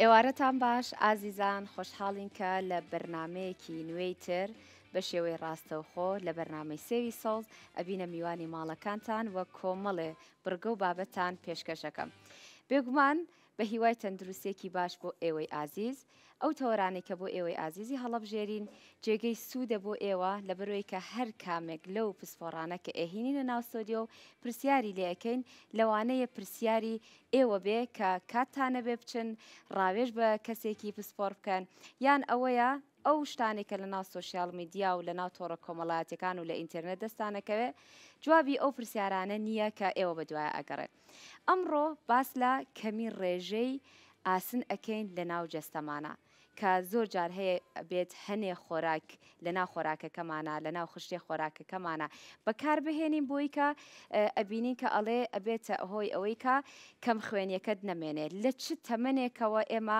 ئێوارەتان باش ئازیزان خۆشحاڵین کە لە بەرنامەیەکی نوێی تر بە شێوەی ڕاستەوخۆ لە بەرنامەی سێوی سەوز ئەبینە میوانی ماڵەکانتان و کۆمەڵێ بڕگە و بابەتان پێشکەشەکەم بێگومان بە هیوای تەندروستیەکی باش بۆ ئێوەی ئازیز، ئەو تەوەرانەی کە بۆ ئێوەی ئازیزی هەڵەبژێرین جێگەی سوودە بۆ ئێوە لەبەرئەوەی کە هەر کامێک لەو پسپۆڕانە کە ئێهینینە ناو ستۆدیۆ و پرسیاری لێ ئەکەین لەوانەیە پرسیاری ئێوە بێ کە کاتتان نەبێ بچن ڕاوێژ بە کەسێکی پسپۆڕ بکەن یان ئەوەیە ئەو شتانەی کە لەناو social media و لەناو تۆڕە کۆمەڵایەتیەکان و لە ئینتێرنێت دەستانەکەوێ جوابی ئەو پرسیارانە نییە کە ئێوە بەدوایە ئەگەڕێن. ئەمڕۆ باس لە کەمی ڕێژەی ئاسن ئەکەین لەناو جەستەمانا کە زۆر جار هەیە بێت هەنێ خۆراک لەناو خۆراکەکەمانا لەناو خشتەی خۆراکەکەمانا بەکار بهێنین بۆی کە ئەبینین کە ئەڵێ ئەبێتە هۆی ئەوەی کە کەم خوێنیەکەت نەمێنێ لە چ تەمەنێکەوە ئێمە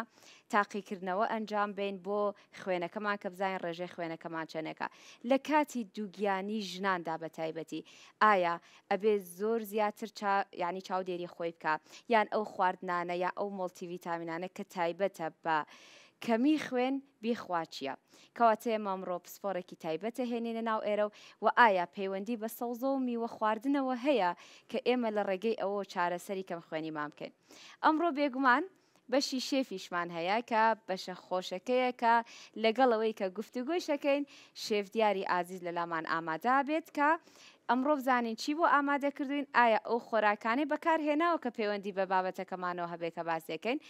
تاقیکردنەوە ئەنجام بەین بۆ خوێنەکەمان کە بزانین ڕێژەی خوێنەکەمان چەنێکە لە کاتی دووگیانی ژناندا بە تایبەتی ئایا ئەبێ زۆر زیاتر چا یانی چاودێری خۆی بکا یان ئەو خواردنانە یا ئەو مۆڵتی ڤیتامینانە کە تایبەتە بە کەمی خوێن بیخوا چییە؟ کەواتە ئێمە ئەمڕۆ پسپۆڕێکی تایبەتە هێنینە ناو ئێرە و وە ئایا پەیوەندی بە سەوزە و میوە خواردنەوە هەیە کە ئێمە لە ڕێگەی ئەوەوە چارەسەری کەم خوێنیمان بکەین ئەمڕۆ بێگومان بەشی شێفیشمان هەیە کە بەشە خۆشەکەیە کە لەگەڵ ئەوەی کە گفتوگۆیش ئەکەین شێف دیاری ئازیز لەلامان ئامادە بێت کە ئەمڕۆ بزانین چی بۆ ئامادە کردوین ئایا ئەو خۆراکانەی بەکار هێناوە کە پەیوەندی بە بابەتەکەمانەوە هەبێ کە باسێکەین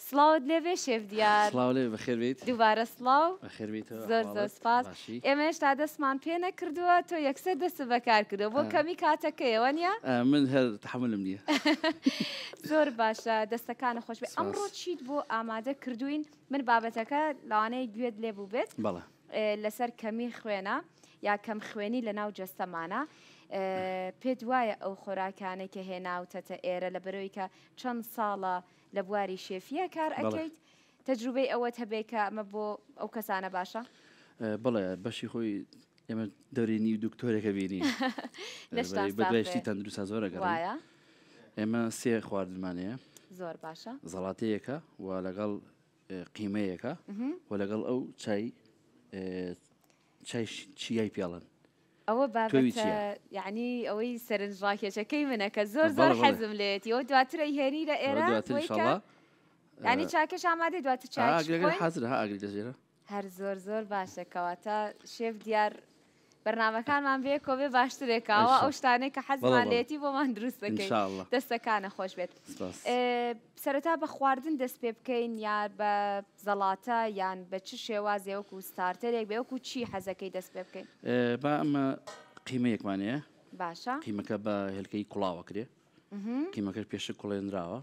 سڵاوت لێبێ شێف دیار. سڵاو لێ بەخێر بیت. دووبارە سڵاو. بەخێر بیتەوە. زۆر زۆر سپاس. ئێمە هێشتا دەستمان پێ نەکردووە تۆ یەکسەر دەستت بەکار کردووە بۆ کەمی کاتەکەیە وانیە؟ من هەر تەحەمولم نییە. زۆر باشە دەستەکانت خۆش بێ. ئەمڕۆ چیت بۆ ئامادە کردووین؟ من بابەتەکە لەوانەیە گوێت لێ بووبێت. بەڵێ. لەسەر کەمی خوێنە یا کەم خوێنی لە ناو جەستەمانە. پێت وایە ئەو خۆراکانەی کە هێناوتەتە ئێرە لەبەرئەوەی کە چەند ساڵە لە بواری شێفیە کار ئەکەیت تەجروبەی ئەوەت هەبێ کە ئەمە بۆ ئەو کەسانە باشە؟ بەڵێ بەشی خۆی ئێمە دەوری نیو دکتۆرێکە بینی بەدوایشتی تەندروسا زۆرە گەڕایە ئێمە سێ خواردنمان هەیە زۆر باشە زەڵاتەیەکە و لەگەڵ قیمەیەکە و لەگەڵ ئەو چای چای چیای پێڵن ئەوە بابەتە یعنی ئەوەی سەرنجڕاکێشەکەی منە کە زۆر زۆر حەزم لێتی ئەو دواتر ئەیهێنی لە ئێرە ینی چاکەش ئامادەی دواتر حازر ئاگری دەژێرە هەر زۆر زۆر باشە کەواتە شێف دیار بەرنمەکانمان بێ کۆبێ باشترێکەوە ئەو شتانەی کە حەزمان لێتی بۆمان دروست دەکەین دەستەکانە خۆش بێت سەرەتا بە خواردن دەست پێ بکەین یا بە زەڵاتە یان بە چ شێوازێ وەکو starter ێک بێ وەکو چی حەزەکەی دەست پێ بکەین؟ با ئەمە قیمەیەکمان هەیە. باشە. قیمەکە بە هێلکەی کوڵاوە کرێ. قیمەکەش پێشتر کوڵێنراوە.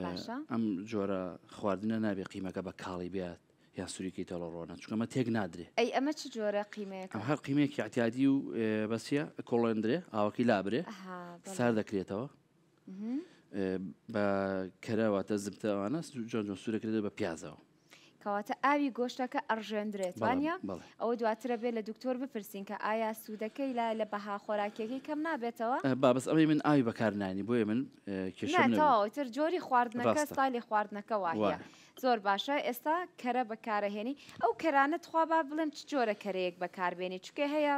باشە. ئەم جۆرە خواردنە نابێ قیمەکە بە کاڵی بێت یان سووریکەی تەڵە ڕۆنە چونکە ئەمە تێک نادرێ. ئەی ئەمە چ جۆرە قیمەیەکە؟ ئەم هەر قیمەیەکی ئەعتیادی و بەسیە کوڵێندرێ ئاوەکەی لابرێ سارد دەکرێتەوە. بە کەرە واتە زبتە ئەوانە جۆن جۆن سوورە کرێت بە پیازەوە. کەواتە ئاوی گۆشتەکە ئەڕژێندرێت وانە؟ ئەوە دواترە بێ لە دکتۆر بپرسین کە ئایا سوودەکەی لە لە بەها خۆراکیەکەی کەم نابێتەوە؟ با بەس ئەمەی من ئاوی بەکار نانی بۆیە من کێشەم نەبوو. تەواو تر جۆری خواردنەکە ستایلی خواردنەکە وایە. زۆر باشە ئێستا کەرە بەکارەهێنی ئەو کەرانە تخوا با بڵێم چ جۆرە کەرەیەک بەکاربێنی چونکە هەیە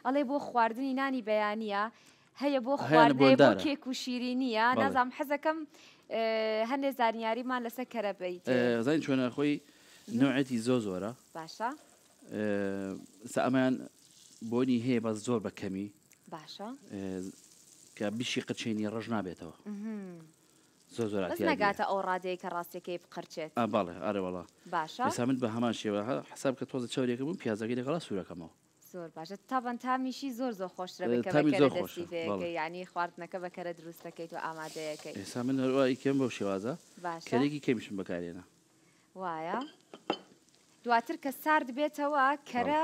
ئەڵێ بۆ خواردنی نانی بەیانە هەیە بۆ خواردنە هەیە بۆ کێک و شیرینیە نازانم حەزەکەم هەندێ زانیاریمان لەسەر کەرە بیت. زانی چۆنە خۆی نوعێتی زۆ زۆرە باشە سا ئەمەیان بۆنی هەیە بەس زۆر بە کەمی باشە کە بیشی قرچێنی ڕەش نابێتەوە زۆر زۆر بەس نەگاتە ئەو ڕادەیە کە ڕاستیەکەی بقرچێت بەڵێ ئەرێ وەڵا باشە ئێستا من بە هەمان شێوە حساب کە تۆزە چەورێکە بوو پیازەکەی لەگەڵا سوورەکەمەوە زۆر باشە تابەن تامیشی زۆر زۆر خۆشترە بێت کە بە کەرە دەستی پێ ئەکەی یانی خواردنەکە بە کەرە دروست دەکەیت و ئامادەیەکەی. ئێستا من هەروا ئیکەم بەو شێوازە باشە کەرێکی کەمیشم بەکارێنە. وایە دواتر کە سارد بێتەوە کەرە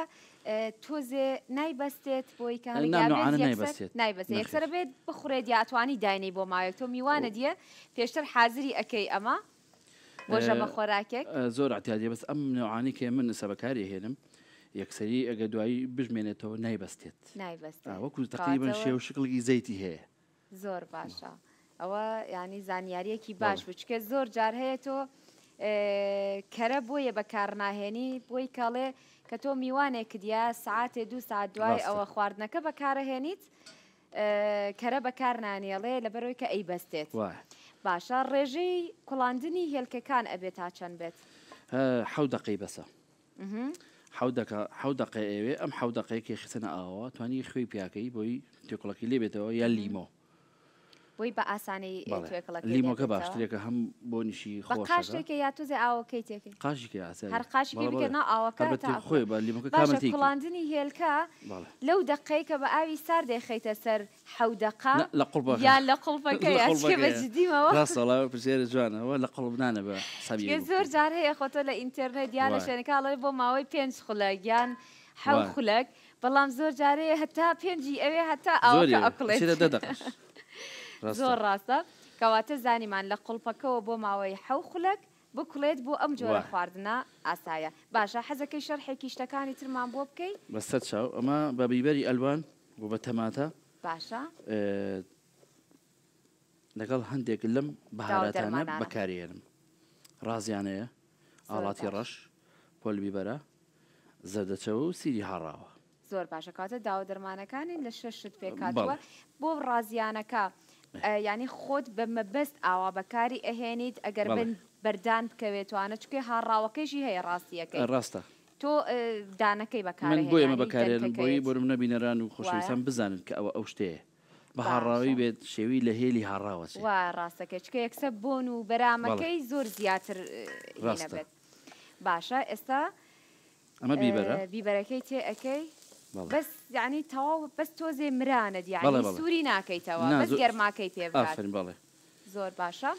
تۆزێ نایبەستێت بۆی کە هەڵیگابێت نایبەستێت نایبەستێت یەکسەرە بێت بخورێت یا ئەتوانی داینەی بۆ ماوەیەک تۆ میوانە دیە پێشتر حازری ئەکەی ئەمە بۆ ژەمە خۆراکێک؟ زۆر ئەعتیادیە بەس ئەم نەوعانەی کە من ئستا بەکاری ئەهێنم یەکسەری ئەگەر دوایی بژمێنێتەوە نایبەستێت نایبەستێت وەکو تقریبا شێوە شکڵی زەیتی هەیە. زۆر باشە. ئەوە یانی زانیاریەکی باش بوو چکە زۆر جار هەیە تۆ کەرە بۆیە بەکارناهێنی بۆی کاڵێ کە تۆ میوانێکت یا سعاتێ دوو ساعت دوای ئەوە خواردنەکە بەکارەهێنیت کەرە بەکار نانێڵێ لەبەرەوەی کە ئەی بەستێت باشە ڕێژەی کوڵاندنی هێلکەکان ئەبێت تا چەند بێت؟ حەو دەقەی بەسە حەو دەقەی ئەوێ ئەم حەو دەقەیە کە خستنە ئاوە توانی خوێی پیاکەی بۆی تێکڵەکەی لێ بێتەوە یا لیمۆ بۆی بە ئاسانی توێکڵەکەی لیمۆکە باشترێکە هەم بۆنیشی خۆشە قاشێکە یا تۆزێ ئاوەکەی تێکەی قاشێکە ئاسایی هەر قاشێکی بکە ناو ئاوەکە تا خۆی بە لیمۆکە کامل تێکی کوڵاندنی هێلکە لەو دەقەی کە بە ئاوی سارد دەیخەیتە سەر حەو دەقە لە قوڵپەکە یان لە قوڵپەکە یا چیە بە جدیمەوە ڕاستە وەڵا پرسیارە جوانە لە قوڵپ نانە بە حسابی زۆر جار هەیە خۆ تۆ لە ئینتەرنێت یان لە شوێنەکە ئەڵێ بۆ ماوەی پێنج خولەک یان حەو خولەک بەڵام زۆر جارێ هەتا پێنجی ئەوێ هەتا ئاوەکە ئەکوڵێت. زۆر ڕاستە کەواتە زانیمان لە قوڵپەکەوە بۆ ماوەی حەو خولەک بکوڵێت بۆ ئەم جۆرە خواردنە ئاسایە باشە حەزەکەی شەرحێکی شتەکانی ترمان بۆ بکەی؟ بەسەر چاو ئەمە بە بیبەری ئەلوان و بە تەماتە باشە لەگەڵ هەندێک لەم بەهاراتانە بەکارێنم ڕازیانەیە ئاڵاتی ڕەش پۆل بیبەرە زەردەچەوە و سیری هاڕاوە. زۆر باشە کەواتە داوە دەرمانەکانی لە شەش شت پێکهاتووە بۆ ڕازیانەکە یانی خۆت بە مەبەست ئاوا بەکاری ئەهێنیت ئەگەر بن بەردان بکەوێت توانە چکێ هاڕاوەکەیشی هەیە ڕاستیەکەی ڕاستە تۆ دانەکەی بەکارێن بۆ ئێمە بەکارێنم بۆی بۆ منە بینەران و خۆشەویستان بزانن کە ئەوە ئەو شتەیە بە هاڕاوی بێت شێوی لە هێلی هاڕاوە وا ڕاستەکە چکە یەکسە بۆن و بەرامەکەی زۆر زیاتر ڕاستە باشە ئێستا ئەمە بیبەرە بیبەرەکەی تێ ئەکەی بەس یعنی تەواو بەس تۆزێ مرانە دیانی سووری ناکەیتەوە بەس گەرماکەی پێ بکات بەڵێ زۆر باشە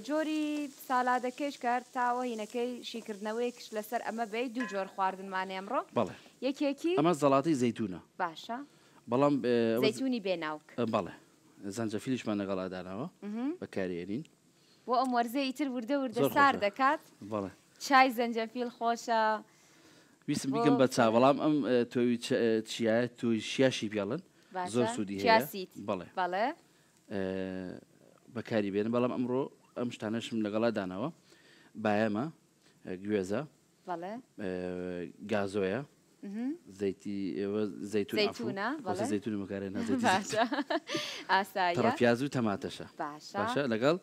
جۆری سالادەکەیش کرد تاوە هینەکەی شیکردنەوەیەکش لەسەر ئەمە بی دوو جۆر خواردنمان ئەمڕۆ بەڵێ یەکێکی ئەمە زەڵاتی زەیتونە باشە بەڵام زەیتونی بێ ناوک بەڵێ زەنجەفیلیشمان لەگەڵا داناوە بەکارێنین بۆ ئەم وەرزە ئیتر وردە وردە سارد دەکات. بەڵێ. چای زەنجەفیل خۆشە. ویستم بیکەم بە چا بەڵام ئەم تۆوی چیایە تۆی شیاشی پێڵن زۆر سوودی هەیە بەڵێ بەڵێ بەکاری بێنن بەڵام ئەمڕۆ ئەم شتانەشم لەگەڵا داناوە بایەمە گوێزە بەڵێ گازۆیە زەیتی ئێوە زەیتون زەیتونە بەڵێ زەیتون بەکارێ باشە ئاساییە تەڕە پیاز و تەماتەشە باشە باشە لەگەڵ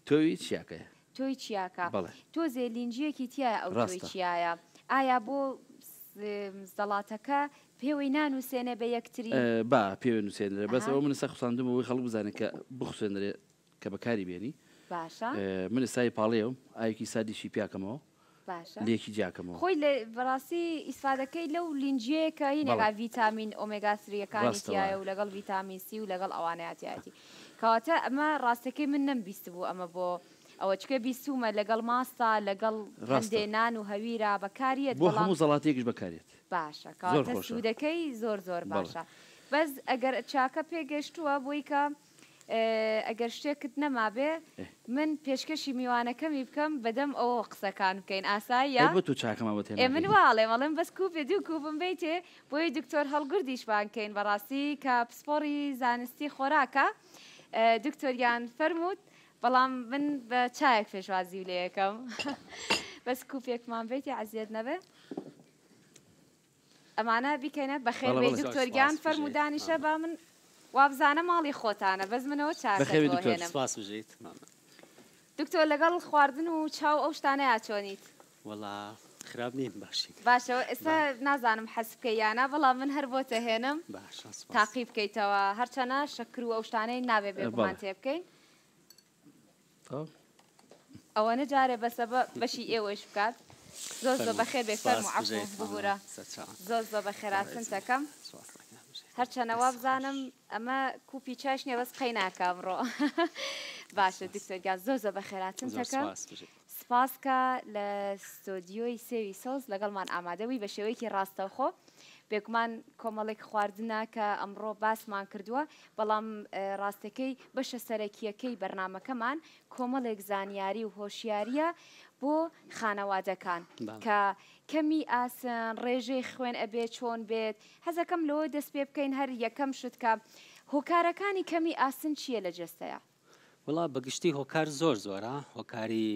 تۆوی چیاکەیە تۆی چیاکە بەڵێ تۆزێ لینجیەکی تایە ئەو تۆی چیایە ئایا بۆ زەڵاتەکە پێوەی نانووسێنێ بە یەکتری با پێوە نووسێنرێ بەس ئەوە من سە خوساندم بۆی خەڵک بزانێت کە بخوسێنرێ کە بەکاری بێنی باشە من ئێستای پاڵێوم ئایکی سادیشی پیاکەمەوە باشە لێکی جیاکەمەوە. خۆی لە بەڕاستی ئیسفادەکەی لەو لینجیەیە کە هینێکا ڤیتامین ئۆمێگا سریەکانی ڕاستە تیایە وایە. و لەگەڵ ڤیتامین سی و لەگەڵ ئەوانەیا تیایەتی کەواتە ئەمە ڕاستەکەی من نەمبیستبوو ئەمە بۆ ئەوە چکە بیستوومە لەگەڵ ماستا لەگەڵ ڕاستە. هەندێ نان و هەویرا بەکاریەت بۆ بەڵام هەموو زەڵاتەیەکیش بەکارێت. باشە زۆر کەواتە خۆشە. سوودەکەی زۆر زۆر بەڵێ. باشە بەس ئەگەر چاکە پێگەشتووە بۆی کە ئەگەر شتێکت نەمابێ من پێشکەشی میوانەکەمی بکەم بەدەم ئەوەوە قسەکان بکەین ئاساییە؟ ئەی بۆ تۆ چاکەمان بۆ تێ ئێ من ناکەی؟ وا ئەڵێم ئەڵێم بەس کوپێ دوو کوپم بەیتێ بۆیە دکتۆر هەڵگوردیشمان کەین بەڕاستی کە پسپۆڕی زانستی خۆراکە دکتۆر گیان فەرمووت بەڵام من بە چایەک پێشوازیو لێ ئەکەم بەس کوپێکمان بەیتێ عەزیەت نەبێ. ئەمانە بیکەینە بەخێر بێی دکتۆر گیان فەرموو دانیشە با من وابزانە ماڵی خۆتانە بەس منەوە چاکەت بۆ هێنم. سپاس بژیت مامە. دکتۆر لەگەڵ خواردن و چاو ئەو شتانەیا چۆنیت؟ وەڵا خراپ نیم باشین. باشە ئێستا نازانم حەز بکەی یا نا بەڵام من هەر بۆتە هێنم باشە سپاس. تاقی بکەیتەوە هەرچەنە شەکر و ئەو شتانەی نابێ بێگومان تێ بکەین. ئەوەنە جارێ بەسە بە بەشی ئێوەش بکات زۆر زۆر بەخێر بێ فەرموو عەفوو ببورە زۆر زۆر بەخێراتنتەکەم هەرچەنە وابزانم ئەمە کوپی چاش نییە بەس قەی ناکە ئەمڕۆ باشە دکتۆر گیان زۆر زۆر بەخێراتنتەکەم سپاس کە لە ستۆدیۆی سێوی سەوز لەگەڵمان ئامادەبووی بە شێوەیەکی ڕاستەوخۆ بێگومان کۆمەڵێک خواردنە کە ئەمڕۆ باسمان کردووە بەڵام ڕاستەکەی بەشە سەرەکییەکەی بەرنامەکەمان کۆمەڵێک زانیاری و هۆشیارییە بۆ خانەوادەکان کە کەمی ئاسن، ڕێژەی خوێن ئەبێ چۆن بێت، حەزەکەم لەوە دەست پێ بکەین هەر یەکەم شت کە هۆکارەکانی کەمی ئاسن چییە لە جەستەیا؟ وەڵا بە گشتی هۆکار زۆر زۆرە هۆکاری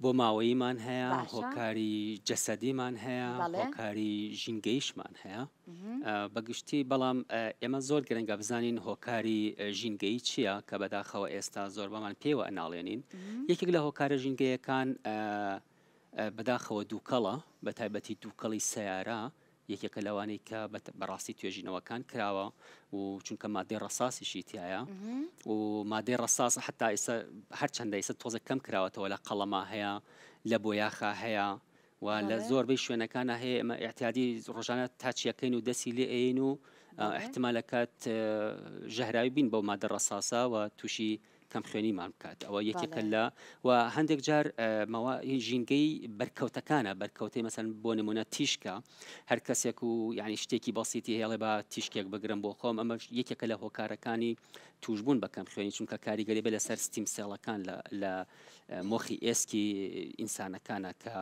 بۆ ماوەییمان هەیە هۆکاری جەسەدیمان هەیە هۆکاری ژینگەیشمان هەیە بە گشتی بەڵام ئێمە زۆر گرنگە بزانین هۆکاری ژینگەیی چییە کە بەداخەوە ئێستا زۆربەمان پێوە ئەناڵێنین یەکێک لە هۆکارە ژینگەیەکان بەداخەوە دووکەڵە بە تایبەتی دووکەڵی سیارە یەکێکە لەوانەی کە بەڕاستی توێژینەوەکان کراوە و چونکە مادەی ڕەساسیشی تایە و مادەی ڕەساس حتا ئێستا هەرچەندە ئێستا تۆزێک کەم کراوەتەوە لە قەڵەما هەیە لە بۆیاخا هەیە و لە زۆربەی شوێنەکانە هەیە ئێمە اعتیادی ڕۆژانە تاچیەکەین و دەسی لێ ئەین و احتمالەکات ژەهراوی بین بەو مادە ڕەساسە و تووشی کەمخوێنیمان بکات ئەوە یەکێکە لە و هەندێک جار مەوا ژینگەی بەرکەوتەکانە بەرکەوتەی مەسەن بۆ نمونە تیشکە هەر کەسێک و یعنی شتێکی بەسیتی هێڵێ بە تیشکێک بگرم بۆ خۆم ئەمە یەکێکە لە هۆکارەکانی توشبوون بە کەمخوێنی چونکە کاریگەری بێ لەسەر stem cell ەکان لە مۆخی ئێسکی ئینسانەکانە کە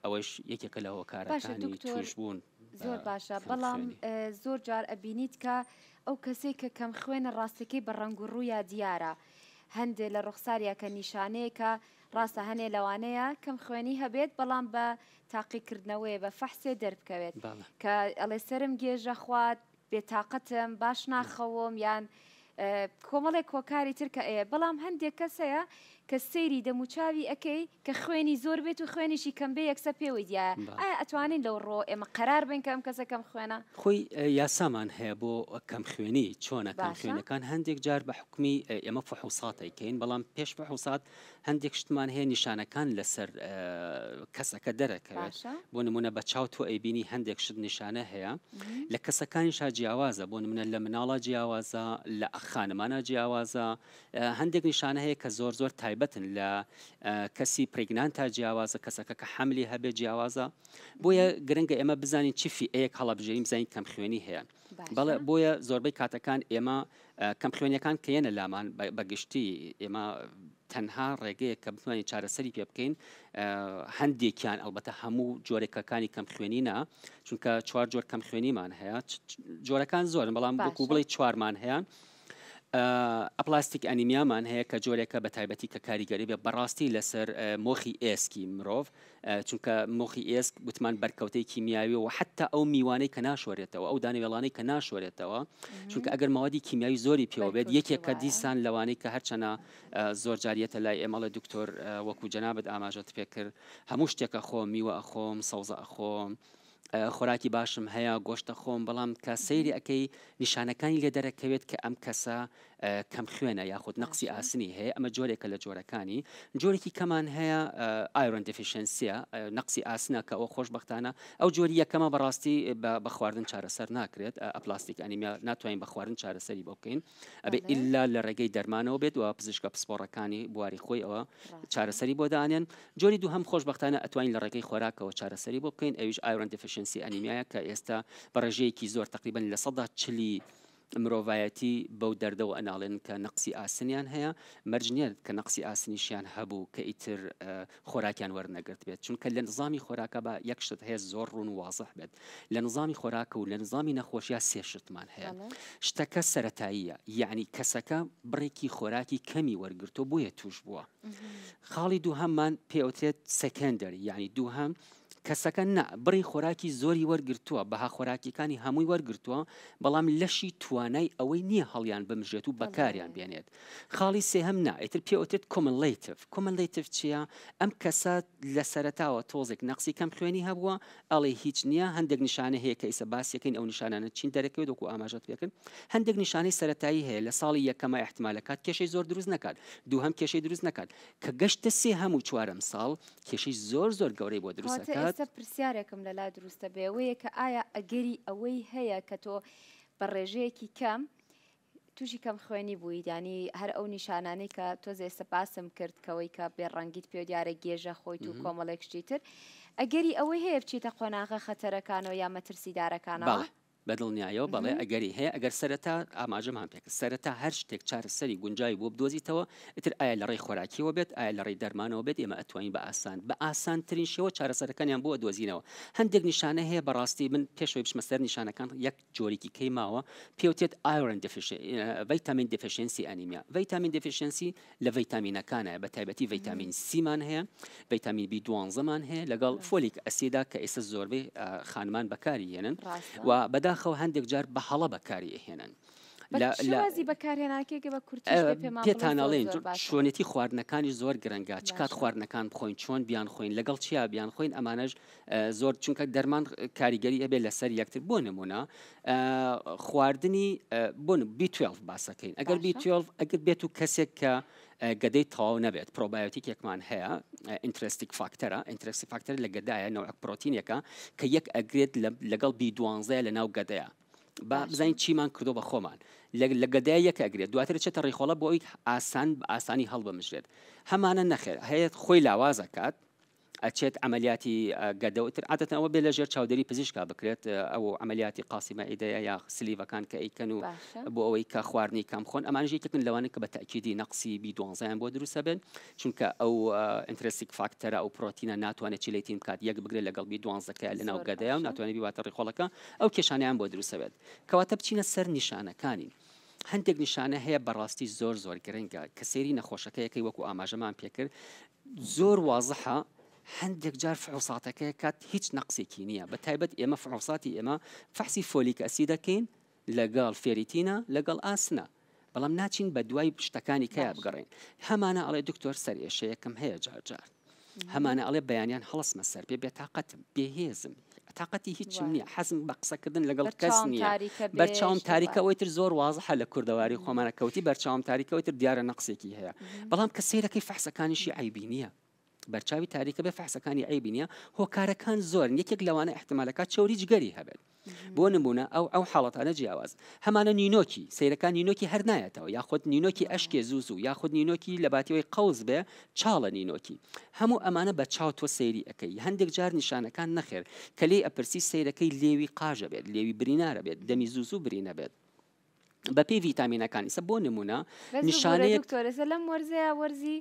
ئەوەش یەکێکە لە هۆکارەکانی توشبوون. زۆر باشە بەڵام زۆر جار ئەبینیت کە ئەو کەسەی کە کەم خوێنە ڕاستەکەی بە ڕەنگ و ڕوویا دیارە هەندێ لە ڕوخساریا کە نیشانەیەکە ڕاستە هەنێ لەوانەیە کەم خوێنی هەبێت بەڵام بە تاقیکردنەوەیە بە فەحسێ دەربکەوێت کە ئەڵێ سەرم گێژە خوات بێتاقەتم باش ناخەوم یان کۆمەڵێک هۆکاری تر کە ئەیە بەڵام هەندێک کەس هەیە کە سەیری دەموچاوی ئەکەی کە خوێنی زۆر بێت و خوێنیشی کەم بێ یەکسەر پێوەی دیایە ئایا ئەتوانین لەو ڕۆ ئێمە قەرار بین کە ئەم کەسە کەم خوێنە؟ خۆی یاسامان هەیە بۆ کەم خوێنی چۆنە کەم خوێنەکان هەندێک جار بە حکومی ئێمە فحوسات ئەیکەین بەڵام پێش فحوسات هەندێک شتمان هەیە نیشانەکان لەسەر کەسەکە دەرەکەوێت بۆ نمونە بە چاو تۆ ئەیبینی هەندێک شت نیشانە هەیە لە کەسەکانیشا جیاوازە بۆ نمونە لە مناڵە جیاوازە لە خانمانە جیاوازە هەندێک نیشانە هەیە کە زۆر زۆر تایبەتن لە کەسی pregnant ا جیاوازە کەسەکە کە حەملی هەبێت جیاوازە بۆیە گرنگە ئێمە بزانین چی فیئەیەک هەڵەبژێرین بزانین کەم خوێنی هەیە بەڵێ بۆیە زۆربەی کاتەکان ئێمە کەمخوێنیەکان کە یەنە لامان بە گشتی ئێمە تەنها ڕێگەیەک کە بتوانین چارەسەری پێ بکەین هەندێکیان ئەلبەتە هەموو جۆرێکەکانی کەمخوێنی نا چونکە چوار جۆر کەمخوێنیمان هەیە جۆرەکان زۆرن بەڵام بۆکو بڵێ چوارمان هەیە aplastic anemia مان هەیە کە جۆرێکە بە تایبەتی کە کاریگەری بێ بەڕاستی لەسەر مۆخی ئێسکی مرۆڤ چونکە مۆخی ئێسک گوتمان بەرکەوتەی کیمیاوی و حتا ئەو میوانەی کە ناشۆرێتەوە ئەو دانەوێڵانەی کە ناشۆرێتەوە چونکە ئەگەر ماوەدی کیمیاوی زۆری پێوە بێت یەکێکە دیسان لەوانەی کە هەرچەنە زۆر جاریەتە لای ئێمەڵە دکتۆر وەکو جەنابەت ئاماژەت پێکرد هەموو شتێکە خۆم میوە ئەخۆم سەوزە ئەخۆم خۆراکی باشم هەیە گۆشتە خۆم بەڵام کە سەیری ئەەکەی نیشانەکانی لێ دەرەکەوێت کە ئەم کەسە کەم خوێنە یاخود نەقسی ئاسنی هەیە ئەمە جۆرێکە لە جۆرەکانی جۆرێکی کەمان هەیە iron deficiency ە نەقسی ئاسنە کە ئەوە خۆشببختانە ئەو جۆری یەکەمە بەڕاستی بە خواردن چارەسەر ناکرێت aplastic anemia ناتوانین بە خواردن چارەسەری بۆ بکەین ئەبێ ئللا لە ڕێگەی دەرمانەوە بێت و پزیشکە پسپۆڕەکانی بواری خۆی ئەوە چارەسەری بۆ دانێن جۆری دووهەم خۆشبەختانە ئەتوانین لە ڕێگەی خۆراکەوە چارەسەری بۆ بکەین ئەویش iron deficiency anemia یە کە ئێستا بە ڕێژەیەکی زۆر تقریبا 40% مرۆڤایەتی بەو دەردەوە ئەناڵێن کە نەقسی ئاسنیان هەیە مەرج نییە کە نەقسی ئاسنیشیان هەبوو کە ئیتر خۆراکیان وەرنەگرت بێت چونکە لە نظامی خۆراکە بە یەک شت هەیە زۆر ڕوون و وازح بێت لە نظامی خۆراکە و لە نظامی نەخۆشیە سێ شتمان هەیە شتەکە سەتاییە یعنی کەسەکە بڕێکی خۆراکی کەمی وەرگرتۆ بۆیە توش بووە خاڵی دووهەممان پێوترێت secondary یعنی دووهەم کەسەکە نا بڕی خۆراکی زۆری وەرگرتووە بەها خۆراکیەکانی هەمووی وەرگرتووە بەڵام لەشی توانای ئەوەی نییە هەڵیان بمژێت و بەکاریان بێنێت خاڵی سێهەم نا ئیتر پێوترێت cumulative cumulative چییە ئەم کەسە لە سەرەتاوە تۆزێک نەقسی کەم خوێنی هەبووە ئەڵێ هیچ نییە هەندێک نیشانە هەیە کە ئیسە باسیەکەین ئەو نیشانانە چین دەرەکەوێت وەکو ئاماژەت پێکرد هەندێک نیشانەی سەرەتایی هەیە لە ساڵی یەکەمە ئیحتمالەکات کێشەی زۆر دروست نەکات دووهەم کێشەی دروست نەکات کە گەشتە سێهەم و چوارەم ساڵ کێشەی زۆر زۆر گەورەی بۆ دروست کەواتە ئەکات. ئێستا پرسیارێکم لەلا دروستە بێ ئەوەیە کە ئایا ئەگەری ئەوەی هەیە کە تۆ بە ڕێژەیەکی کەم تووشی کەم خوێنی بوویت یانی هەر ئەو نیشانانەی کە تۆزێ ئێستا باسم کرد کەوەی کە بێ ڕەنگیت پێ دیارە گێژە خۆیت و کۆمەڵێک شتی تر ئەگەری ئەوەی هەیە بچیتە قۆناغە خەتەرەکانەوە یا مەترسیدارەکانەوە؟ بەڵێ. بە دڵنیایەوە بەڵێ ئەگەری هەیە ئەگەر سەرەتا ئاماژەمان پێکرد سەرەتا هەر شتێک چارەسەری گونجاوی بۆ بدۆزیتەوە ئیتر ئایا لە ڕێی خۆراکیەوە بێت ئایا لە ڕێی دەرمانەوە بێت ئێمە ئەتوانین بە ئاسان بە ئاسانترین شێوە چارەسەرەکانیان بۆ ئەدۆزینەوە هەندێک نیشانە هەیە بەڕاستی من پێشەوەی بچمە سەر نیشانەکان یەک جۆرێکی کەی ماوە پێوتێت iron vitamin deficiency anemia. Vitamin deficiency لە ڤیتامینەکانە بە تایبەتی ڤیتامین سیمان هەیە ڤیتامین بی دوانزەمان هەیە لەگەڵ folic acid ا کە ئێستا زۆربەی خانمان بەکاری هێنن و بەداخەوە هەندێک جار بە هەڵە بەکاری ئەهێنن. شێوازی بەکارهێنانەکەی بە کورتیش بێ پێمان بڵێ پێتان زۆر ئەڵێین زۆر باشە. چۆنێتی خواردنەکانی زۆر گرنگە چ کات خواردنەکان بخۆین چۆن بیان خۆین لەگەڵ چیا بیان خۆین ئەمانەش زۆر چونکە دەرمان کاریگەری هەبێت لەسەر یەکتر بۆ نمونە خواردنی بۆ B12 باسەکەین ئەگەر B12 ئەگەر بێت و کەسێک کە گەدەی تەواو نەبێت پرۆبایۆتیکێکمان هەیە intrinsic factor ە intrinsic factor لە گەدایە نەوەک پرۆتینێکە کە یەک ئەگرێت لەگەڵ بی دوانزەیە لە ناو گەدەیە با بزانین چیمان کردو بە خۆمان لە گەدای یەک ئەگرێت دواتر چێتە ڕیخۆڵە بۆ ئەوی ئاسان بە ئاسانی هەڵبمژرێت هەمانە نەخێر هەیە خۆی لاوازەکات ئەچێت عەمەلیاتی گەدە و ئیتر عادەتەن ئەوە بێ لە ژێر چاودێری پزیشکا بکرێت ئەو عەمەلیاتی قاسی مەعیدەیە یا sleeve ەکان کە ئەیکەن و بۆ ئەوەی کە خواردنی کەم خۆن ئەمانەش یەکێکن لەوانە کە بە تەئکیدی نەقسی بی دوانزەیان بۆ دروستە بێت چونکە ئەو intrinsic factor ە ئەو پرۆتینە ناتوانێت chelating بکات یەک بگرێت لەگەڵ بی دوانزەکەیە لەناو گەدەیە و ناتوانێت بیباتە ڕیخۆڵەکە ئەو کێشانەیان بۆ دروستە بێت کەواتە بچینە سەر نیشانەکانی هەندێک نیشانە هەیە بەڕاستی زۆر زۆر گرنگە کە سەیری نەخۆشەکەیەکەی وەکو ئاماژەمان پێکرد زۆر وازحە هەندێک جار فحوساتەکەی کات هیچ نەقسێکی نییە بە تایبەت ئێمە فحوساتی ئێمە فەحسی folic acid ەکەین لەگەڵ فێریتینە لەگەڵ ئاسنە بەڵام ناچین بە دوای شتەکانی کەیا بگەڕێن هەمانە ئەڵێ دکتۆر سەر ئێشەیەکم هەیە جار جار هەمانە ئەڵێ بەیانیان هەڵسمە سەر پێ بێتاقەتم بێهێزم تاقەتی هیچم نییە حەزم بە قسەکردن لەگەڵ کەس نییە بەرچاوم تاریکە ئەوەی تر زۆر وازحە لە کوردەواری خۆمانە کەوتی بەرچاوم تاریکەوەی تر دیارە نەقسێکی هەیە بەڵام کە سەیرەکەی فەحسەکانیشی عیبی نییە بەرچاوی تاریکە بێ فەحسەکانی عیبی نییە هۆکارەکان زۆرن یەکێک لەوانە احتمالەکە چەوری جگەری هەبێت بۆ نمونە ئەو ئەو حاڵەتانە جیاواز هەمانە نینۆکی سەیرەکان نینۆکی هەر نایەتەوە یاخود نینۆکی ئەشکێ زوو زوو یاخود نینۆکی لە باتیەوەی قەوز بێ چاڵە نینۆکی هەموو ئەمانە بە چاو تۆ سەیری ئەکەی هەندێک جار نیشانەکان نەخێر کە لێی ئەپرسی سەیرەکەی لێوی قاژە بێت لێوی برینارە بێت دەمی زوو زوو برینە بێت بەپێی ڤیتامینەکان ئیسە بۆ نمونە نیشانەیەک دکتۆر ئێستا لەم وەرزەیە وەرزی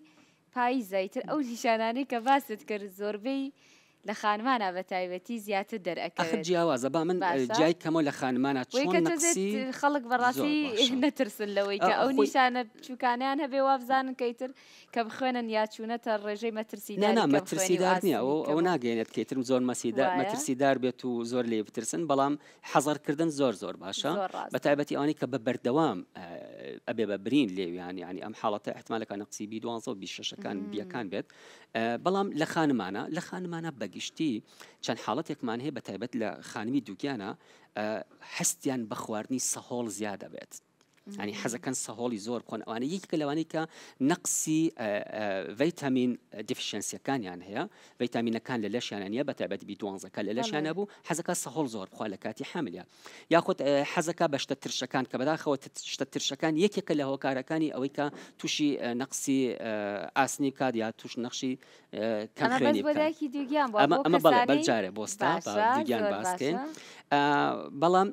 پاییزە ئیتر ئەو نیشانانەی کە باست کرد زۆربەی لە خانمانە بە تایبەتی زیاتر ئەخر دەرئەکەوێت جیاوازە با من باشە جیای کەمەوە لە خانمانە وەی چۆن کە تۆزێت نەقسی خەڵک زۆر بەڕاستی باشە نەترسن لەوەی کە ئەو خۆی نیشانە بچووکانیان هەبێ وابزانن کە ئیتر کە بخوێنن یا چوونەتە ڕێژەی نا نا مەترسیداری کەم خوێنی و مەترسیدار نییە ئاسنی ئەوە ئەوە کەمەوە ناگەیەنێت کە ئیتر زۆر مەسیدا وایە مەترسیدار بێت و زۆر لێی بترسن بەڵام حەزەرکردن زۆر زۆر باشە زۆر بە ڕاستە. تایبەتی ئەوانەی کە بە بەردەوام ئەبێ بە برین لێویان یانی ئەم حاڵەتە احتمالەکە نەقسی بی دوانزە و بی شەشەکان بیەکان بێت بەڵام لە خانمانە لە خانمانە بەگشتی چەند حاڵەتێکمان هەیە بە تایبەت لە خانمی دووگیانە هەستیان بە خواردنی سەهۆڵ زیادە بێت ینی حەزەکەن سەهۆڵی زۆر بخۆن ئەوانە یەکێکە لەوانەی کە نەقسی ڤیتامین deficiency ەکانیان هەیە ڤیتامینەکان لە لەشیانە نییە بە تایبەت بی دوانزەکە لە لەشیانە بوو حەزەکە سەهۆڵ زۆر بخوا لە کاتی حاملە یاخود حەزەکە بە شتە ترشەکان کە بەداخەوە شتە ترشەکان یەکێکە لە هۆکارەکانی ئەوەی کە تووشی نەقسی ئاسنی بکات یا توش نەخشی کەم ئەمە بەس خوێنی بۆ بکات دایکی دووگیان بووە ئەمە بۆ ئەمە بەڵێ کەسانەی بەلجارێ بۆستا بە باشە دووگیان زۆر باسکەین باشە بەڵام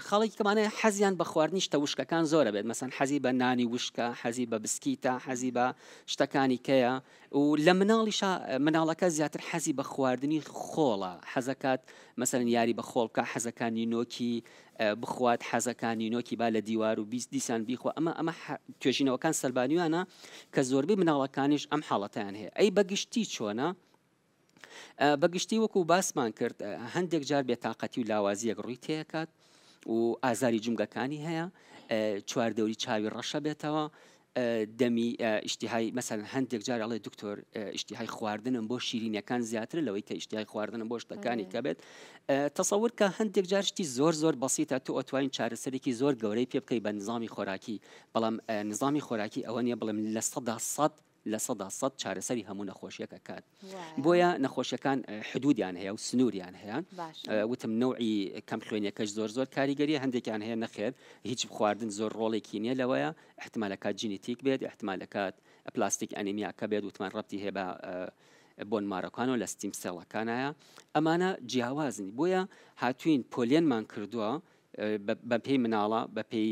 خاڵێکی کەمانە حەزیان بە خواردنی شتە وشکەکان زۆرە بێت مەسەن حەزی بە نانی وشکە حەزی بە بسکیتە حەزی بە شتەکانی کەیە و لە مناڵیشا مناڵەکە زیاتر حەزی بە خواردنی خۆڵە حەزەکات مەسەن یاری بە خۆڵ بکە حەزەکانی نینۆکی بخوات حەزەکانی نینۆکی با لە دیوار و 20 دیسان بیخوا ئەمە ئەمە توێژینەوەکان سەلبانیوانە کە زۆربەی مناڵەکانیش ئەم حاڵەتیان هەیە ئەی بەگشتی چۆنە بەگشتی وەکو باسمان کرد هەندێک جار بێتاقەتی و لاوازیەک ڕووی تێکات و ئازاری جومگەکانی هەیە چواردەوری چاوی ڕەشە بێتەوە دەمی ئیشتیهای مەسەن هەندێک جار ئەڵێ دکتۆر ئیشتیهای خواردنم بۆ شیرینەکان زیاتر لەوەی کە ئیشتیهای خواردنم بۆ شتەکانی کە بێت تەسەور کە هەندێک جار شتی زۆر زۆر بەسیتە تۆ ئەتوانین چارەسەرێکی زۆر گەورەی پێ بکەی بە نظامی خۆراکی بەڵام نظامی خۆراکی ئەوە نیە بڵێم 100% چارەسەری هەموو نەخۆشیەک ئەکات بۆیە نەخۆشیەکان حدودیان هەیە و سنووریان هەیە وتم نەوعی کەم خوێنیەکەش زۆر زۆر کاریگەری هەندێکیان هەیە نەخێر هیچ خواردن زۆر ڕۆڵێکی نییە لەوەیە احتمالەکات genetic بێت احتمالەکات aplastic anemia کە بێت وتمان ڕەتی هەیە بە bone marrow ەکان و لە stem cell ەکانایە ئەمانە جیاوازن بۆیە هاتوین پۆلێنمان کردووە. بەپێی مناڵە بەپێی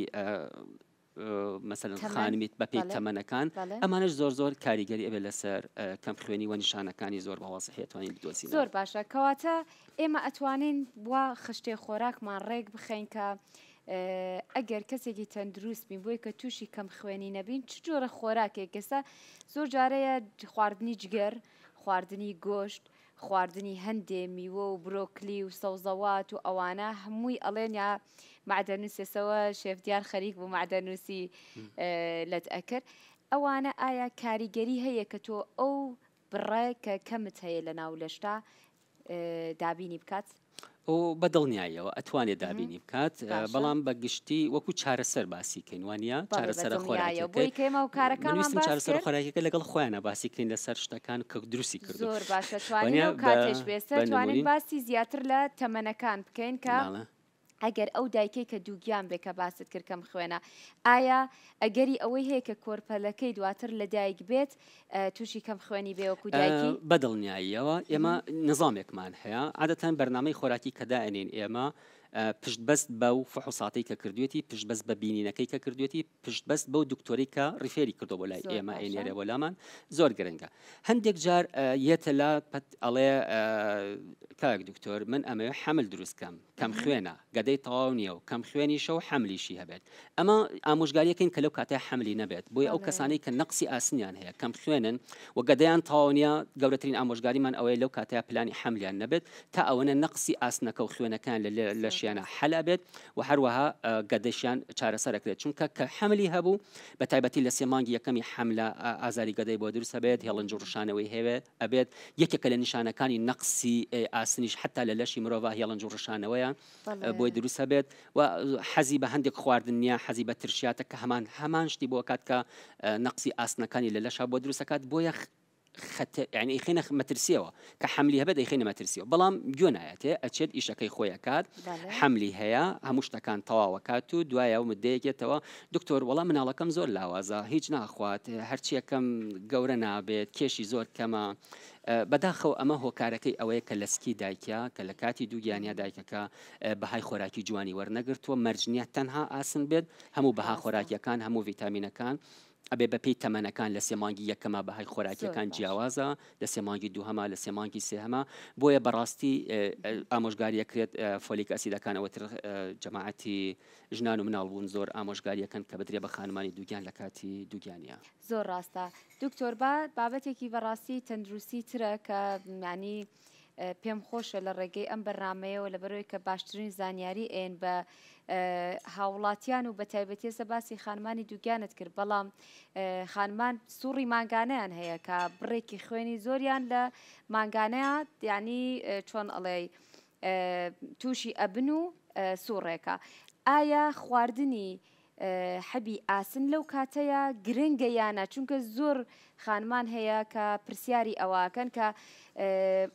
مەسەلەن خانمیت بەپێی تەمەنەکان ئەمانەش زۆر زۆر کاریگەری ئەبێت لەسەر کەم خوێنی و نیشانەکانی زۆر بە وازحی ئەتوانین بدۆزینەوە. زۆر باشە کەواتە ئێمە ئەتوانین وا خشتەی خۆراکمان ڕێک بخەین کە ئەگەر کەسێکی تەندروست بین بۆی کە تووشی کەم خوێنی نەبین چ جۆرە خۆراکێک ئێستا زۆر جارەیە خواردنی جگەر خواردنی گۆشت خواردنی هەندێ میوە و برۆکلی و سەوزەوات و ئەوانە هەمووی ئەڵێن یا مەعدەنووسێسەوە شێف دیار خەریک بوو مەعدەنووسی لەت ئەکرد ئەوانە ئایا کاریگەری هەیە کە تۆ ئەو بڕە کە کەمت هەیە لە ناو لەشتا دابینی بکات؟ بە دڵنیاییەوە ئەتوانێت دابینی بکات بەڵام بە گشتی وەکو چارەسەر باسی کەین وانە چارەسەرە خۆراکیەکەی کارەکەمانویستم چارەسەر خۆراکیەکە لەگەڵ خۆیانە باسی کەین لەسەر شتەکان کە دروستی کرد زۆر باشە توانین کاتێش بێسەر توانین باسی زیاتر لە تەمەنەکان بکەین کە ئەگەر ئەو دایکەی کە دووگیان بێ کە باست کرد کەم خوێنە ئایا ئەگەری ئەوەی هەیە کە کۆرپەلەکەی دواتر لەدایک بێت تووشی کەم خوێنی بێ وەکو دایکی؟ بەدڵنیاییەوە ئێمە نظامێکمان هەیە عادەتەن بەرنامەی خۆراکی کە دائەنێین ئێمە پشت بەست بەو فحوساتەی کە کردوێتی پشت بەست بە بینینەکەی کە کردوێتی پشت بەست بەو دکتۆری کە refer ی کردو بۆ لای ئێمە ئەینێرێ بۆ لامان زۆر گرنگە هەندێک جار یەتە لا پەت ئەڵێ کاک دکتۆر من ئەمەوێ حەمل دروست کەم کەم خوێنە گەدەی تەواو نییە و کەم خوێنیشە و حەملیشی هەبێت ئەمە ئامۆژگاریەکەین کە لەو کاتەیا حەملی نەبێت بۆیە ئەو کەسانەی کە نەقسی ئاسنیان هەیە کەم خوێنن و گەدەیان تەواو نییە گەورەترین ئامۆژگاریمان ئەوەیە لەو کاتەیا پلانی حەملیان نەبێت تا ئەوەنە نەقسی ئاسنەکە و خوێنەکان لە لەشیانە حەل ئەبێت و هەروەها گەدەشیان چارەسەر ئەکرێت چونکە کە حەملی هەبوو بە تایبەتی لە سێ مانگی یەکەمی حەملە ئازاری گەدەی بۆ دروست هەبێت هێڵنج و ڕشانەوەی هەیە ئەبێت یەکێکە لە نیشانەکانی نەقسی ئاسنیش حتا لە لەشی مرۆڤ هێڵنج و ڕشانەوەیە بۆی دروست هەبێت و حەزی بە هەندێک خواردن نییە حەزی بە ترشیاتە کە هەمان هەمان شتی بۆ کات کە نەقسی ئاسنەکانی لە لەشا بۆ دروستەکات بۆیە یعنی ئەیخەینە مەترسیەوە کە حەملی هەبێت ئەیخەینە مەترسیەوە بەڵام گوێ نایەتێ ئەچێت ئیشەکەی خۆی ئەکات حەملی هەیە هەموو شتەکان تەواوەکات و دوایە و مدەیەکێتەوە دکتۆر وەڵا مناڵەکەم زۆر لاوازە هیچ ناخوات هەرچیەکەم گەورە نابێت کێشی زۆر کەمە بەداخەوە ئەمە هۆکارەکەی ئەوەیە کە لە سکی دایکە کە لە کاتی دووگیانیا دایکەکە بەهای خۆراکی جوانی وەرنەگرتووە مەرج نییە تەنها ئاسن بێت هەموو بەها خۆراکیەکان هەموو ڤیتامینەکان ئەبێ بەپێی تەمەنەکان لە سێ مانگی یەکەما بەهای خۆراکیەکان جیاوازە لە سێ مانگی دووهەما لە سێ مانگی سێهەما بۆیە بەڕاستی ئامۆژگاری ئەکرێت folic acid ەکان ئەوەتر جەماعەتی ژنان و مناڵ بوون زۆر ئامۆژگاریەکەن کە بدرێ بە خانمانی دووگیان لە کاتی دووگیانیا. زۆر ڕاستە دکتۆر با بابەتێکی بەڕاستی تەندروستی ترە کە یانی پێم خۆشە لە ڕێگەی ئەم بەرنامەیەوە لەبەرەوەی کە باشترین زانیاری ئێن بە هاوڵاتیان و بە تایبەتی ئێستا باسی خانمانی دووگیانت کرد بەڵام خانمان سوڕی مانگانیان هەیە کە بڕێکی خوێنی زۆریان لە مانگانەیە یعنی چۆن ئەڵێ تووشی ئەبن و سوڕێکە ئایا خواردنی حەبی ئاسن لەو کاتەیا گرنگە یا نا چونکە زۆر خانمان هەیە کە پرسیاری ئەوەکەن کە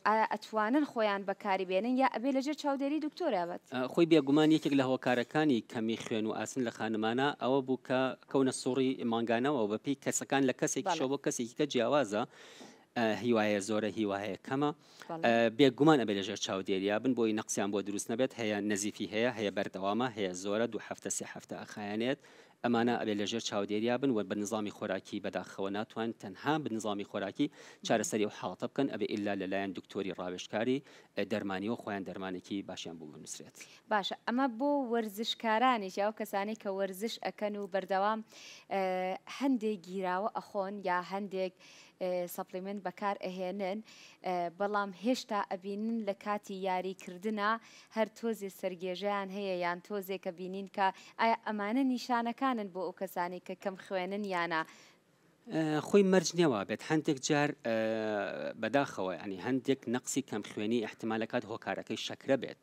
ئایا ئەتوانن خۆیان بەکاری بێنن یا ئەبێ لەژێر چاودێری دکتۆرا بێت؟ خۆی بێگومان یەکێک لە هۆکارەکانی کەمی خوێن و ئاسن لە خانمانا ئەوە بوو کە کەونە سوڕی مانگانەوە بەپێی کەسەکان لە کەسێکیشەوە بۆ کەسێکی کە جیاوازە هیوایە زۆرە هیوا هەیە کەمە بێگومان ئەبێ لەژێر چاودێریا بن بۆی نەقسیان بۆ دروست نەبێت هەیە نەزیفی هەیە هەیە بەردەوامە هەیە زۆرە دوو هەفتە سێ هەفتە ئەخایەنێت ئەمانە ئەبێ لەژێر چاودێریا بن و بە نظامی خۆراکی بەداخەوە ناتوان تەنها بە نظامی خۆراکی چارەسەری ئەو حاڵەتە بکەن ئەبێ ئیلا لەلایەن دکتۆری ڕاوێژکاری دەرمانیەوە خۆیان دەرمانێکی باشیان بۆ بنووسرێت. باشە ئەمە بۆ وەرزشکارانیش یا ئەو کەسانەی کە وەرزش ئەکەن و بەردەوام هەندێک گیراوە ئەخۆن یا هەندێک supplement بەکار ئەهێنن بەڵام هێشتا ئەبینن لە کاتی یاری کردنا هەر تۆزێ سەرگێژەیان هەیە یان تۆزێکە بینین کە ئایا ئەمانە نیشانەکانن بۆ ئەو کەسانی کە کەم خوێنن یانە؟ خۆی مەرج نییە وابێت هەندێک جار بەداخەوە ینی هەندێک نەقسی کەم خوێنی احتمالەکات هۆکارەکەی شەکرە بێت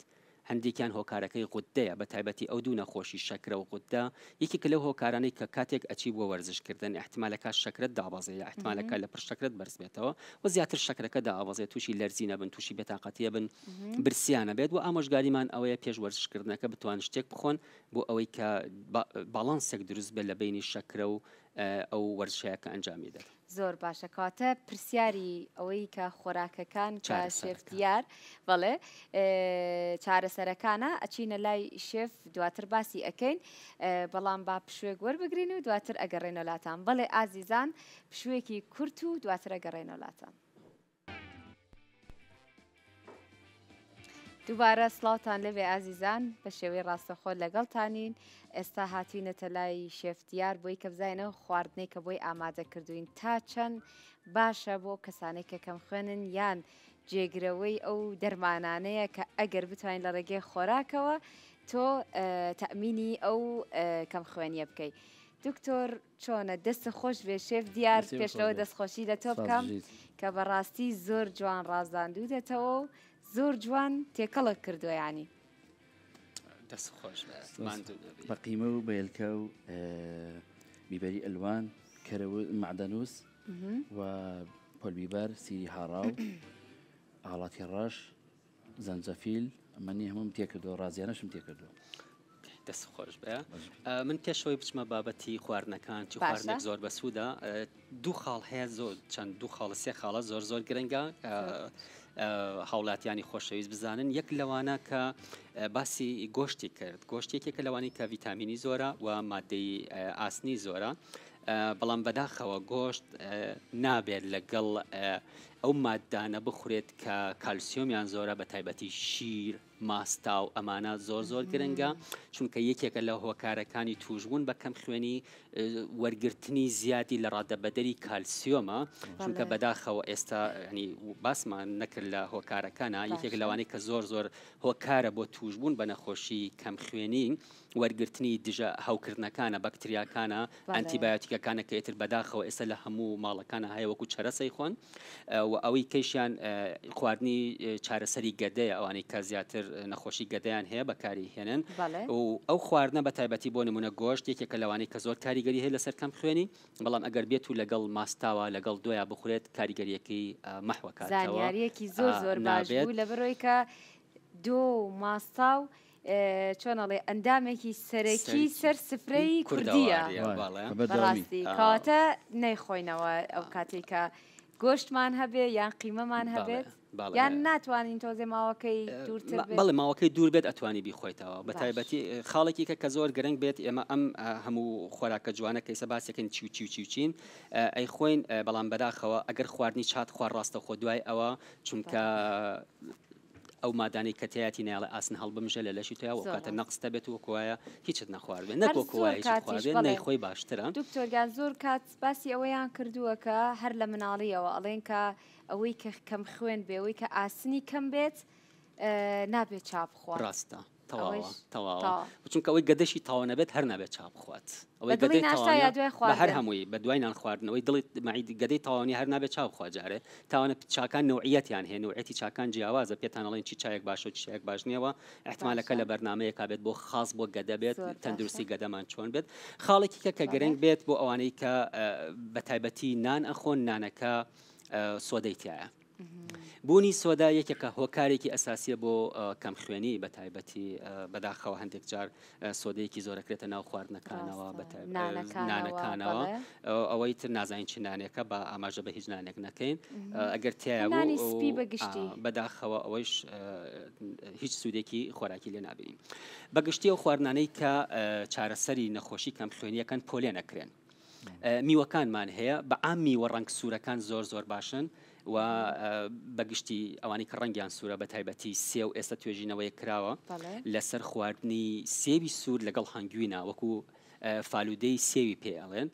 هەندێکیان هۆکارەکەی غوددەیە، بەتایبەتی ئەو دوو نەخۆشی شەکرە و غوددە، یەکێکە لەو هۆکارانەی کە کاتێک ئەچی بۆ وەرزش کردن ئیحتیمالەکە شەکرەت دابەزێ یا ئیحتیمالەکە لە پڕ شەکرەت بەرز بێتەوە و زیاتر شەکرەکە دابەزێ تووشی لەرزینە بن تووشی بێتاقەتیە بن برسیانە بێت و ئامۆژگاریمان ئەوەیە پێش وەرزش کردنەکە بتوان شتێک بخۆن بۆ ئەوەی کە باڵانسێک دروست بێت لە بەینی شەکرە و ئەو وەرزشەیە کە ئەنجامی دەدەن. زۆر باشە کەواتە پرسیاری ئەوەی کە خۆراکەکان کە شێف دیار بەڵێ چارەسەرەکانە ئەچینە لای شێف دواتر باسی ئەەکەین بەڵام با پشوێک وەربگرین و دواتر ئەگەڕێنەوە لاتان بەڵێ ئازیزان پشوێکی کورت و دواتر ئەگەڕێنەوە لاتان. دووبارە سڵاوتان لێبێ ئازیزان بە شێوەی ڕاستەخۆ لەگەڵتانین ئێستا هاتوینەتە لای شێف دیار بۆی کە بزانینەوە خواردنەی کە بۆی ئامادە کردوین تا چەند باشە بۆ کەسانێک کە کەم خوێنن یان جێگرەوەی ئەو دەرمانانەیە کە ئەگەر بتوانین لە ڕێگەی خۆراکەوە تۆ تەمینی ئەو کەم خوێنیە بکەیت دکتۆر چۆنە دەستت خۆش بێ شێف دیار دەستی پێش خۆش لەوە بێ. دەستخۆشی لە تۆ سپاس بکەم بژیت. کە بەڕاستی زۆر جوان ڕازاندووتەتەوە و زۆر جوان تێکەڵت کردووە یانی. دەست خۆش بێ سپاس. ماندوو نەبی. بە قیمە و بە هێلکە و بیبەری ئەلوان، کەرەوز، مەعدەنووس و پۆل بیبەر، سیری هاڕاو، ئاڵاتی ڕەش، زەنجەفیل ئەمەنی هەمووم تێکردووە ڕازیانەشم تێکردووە. دەست خۆش بێ من پێشەوەی بچمە بابەتی خواردنەکان چ خواردنێک زۆر بەسوودە دوو خاڵ هەیە زۆر چەند دوو خاڵ سێ خاڵە زۆر زۆر گرنگە هاوڵاتیانی خۆشەویست بزانن یەک لەوانە کە باسی گۆشتی کرد گۆشت یەکێکە لەوانەی کە ڤیتامینی زۆرە و مادەی ئاسنی زۆرە بەڵام بەداخەوە گۆشت نابێت لەگەڵ ئەو ماددانە بخورێت کە کالسیۆمیان زۆرە بە تایبەتی شیر، ماستاو ئەمانە زۆر زۆر گرنگە چونکە یەکێکە لە هۆکارەکانی توشبوون بە کەم خوێنی وەرگرتنی زیادی لە ڕادەبەدەری کالسیۆمە چونکە بەداخەوە ئێستا ینی باسمان نەکرد لە هۆکارەکانە یەکێک لەوانەی کە زۆر زۆر هۆکارە بۆ توشبوون بە نەخۆشی کەم خوێنی وەرگرتنی دژە هەوکردنەکانە، بەکتریاکانە، ئەنتیبایۆتیکەکانە کە ئیتر بەداخەوە ئێستا لە هەموو ماڵەکانە هەیە وەکو چەرەسەی خۆن و ئەوەی کەیشیان خواردنی چارەسەری گەدەیە ئەوانەی کە زیاتر نەخۆشی گەدەیان هەیە بەکاری هێنن و ئەو خواردنە بە تایبەتی بۆ نمونە گۆشت یەکێکە لەوانەی کە زۆر کاریگەری هەیە لەسەر کەم خوێنی بەڵام ئەگەر بێت و لەگەڵ ماستاوە لەگەڵ دۆیا بخورێت کاریگەریەکەی مەحوەکاتەوە. زانیاریەکی زۆر زۆر باش بوو لەبەرئەوەی کە دۆ و ماستاو چۆن ئەڵێ ئەندامێکی سەرەکی سەر سفرەی کوردیە بەڕاستی کەواتە نەیخۆینەوە ئەو کاتێک کە گۆشتمان هەبێ یان قیمەمان هەبێت یان ناتوانین تۆزێ ماوەکەی دوورتر بەڵێ ماوەکەی دوور بێت ئەتوانی بیخۆیتەوە بە تایبەتی خاڵێکی کە کە زۆر گرنگ بێت ئێمە ئەم هەموو خۆراکە جوانە کەیسە باسێکن چی و چی و چی و چین ئەی خۆین بەڵام بەداخەوە ئەگەر خواردنی چات خوار ڕاستەخۆ دوای ئەوە چونکە ئەو مادانەی کە تیایەتی نایەڵێ ئاسن هەڵبمژێ لە لەشی تۆیا و ئەوکاتە نەقست دەبێت و وەکو وایە هیچت نەخواردبێ نەک هەر وەکو زۆر وایە هیچت کاتیش خواردبێ بەڵێ نەیخۆی باشترە. دکتۆر گیان زۆر کات باسی ئەوەیان کردووە کە هەر لە مناڵیەوە ئەڵێن کە ئەوەی کە کەم خوێن بێ ئەوەی کە ئاسنی کەم بێت نابێت چا بخوات. ڕاستە. تەواوە ئەوەیش تەواوە تەواو. چونکە ئەوەی گەدەشی تەواو نەبێت هەر نابێت چا بخوات ئەوەی بە دڵی گەدەی ناشتا تەواو یا نیە دوای بە هەر خواردن؟ هەمووی بە دوای نان خواردنەوەی دڵی مەعید گەدەی تەواو نیە هەر نابێت چا بخوات جارێ تاوانە چاکان نەوعیەتیان هەیە نەوعیەتی چاکان جیاوازە پێتان ئەڵێن چی چایەک باشە و چی چایەک باش نییە وە ئیحتمالەکە باشە لە بەرنامەیەکا بێت بۆ خاص بۆ گەدە بێت زۆر باشە تەندروستی گەدەمان چۆن بێت خاڵێکی کە کە بەڵێ گرنگ بێت بۆ ئەوانەی کە بە تایبەتی نان ئەخۆن نانەکە سۆدەی تایە بوونی سۆدا یەکێکە هۆکارێکی ئەساسیە بۆ کەمخوێنی بە تایبەتی بەداخەوە هەندێک جار سۆدەیەکی زۆرەکرێتە ناو خواردنەکانەوە نانەکانەوە ئەوەی تر نازانین چ نانێکە بە ئاماژە بە هیچ نانێک نەکەین ئەگەر تایە سپی بەگشتی بەداخەوە ئەوەیش هیچ سوودێکی خۆراکی لێ نابینین بەگشتی ئەو خواردنانەی کە چارەسەری نەخۆشی کەمخوێنیەکەن پۆلێ نەکرێن میوەکانمان هەیە بە عام میوە ڕەنگ سوورەکان زۆر زۆر باشن و بەگشتی ئەوانی کە ڕەنگیان سوورە بە تایبەتی سێو ئێستا توێژینەوەیەک کراوە لەسەر خواردنی سێوی سوور لەگەڵ هەنگوینە وەکو فالوودەی سێوی پێ ئەڵێن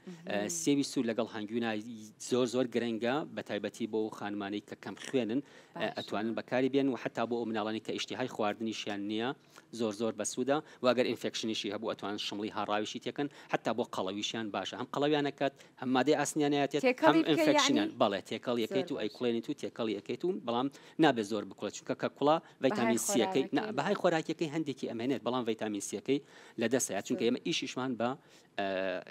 سێوی سوور لەگەڵ هەنگوینا زۆر زۆر گرنگە بە تایبەتی بۆ خانمانی کە کەم خوێنن ئەتوانن بەکاری بێن و حتا بۆ ئەو مناڵانی کە ئیشتیهای خواردنیشیان نییە زۆر زۆر بەسوودە و ئەگەر infection یشی هەبوو ئەتوانن شمڵی هاڕاویشی تێکەن حتا بۆ قەڵەویشیان باشە هەم قەڵەویان ئەکات هەم مادەی ئاسنیان ئەیاتێت هەم تێکەڵی بکە infection یان یەعنی؟ بەڵێ تێکەڵی ئەکەیت زۆر و باش. ئەیکوڵێنیت و تێکەڵی ئەکەیت و بەڵام نابێت زۆر بکوڵێت چونکە کە کوڵا بەهای ڤیتامین سیەکەی نا خۆراکەکەی بەهای خۆراکیەکەی هەندێکی ئەمێنێت بەڵام ڤیتامین سیەکەی لەدەست ئەیات چونکە زۆر ئێمە ئیشیشمان بە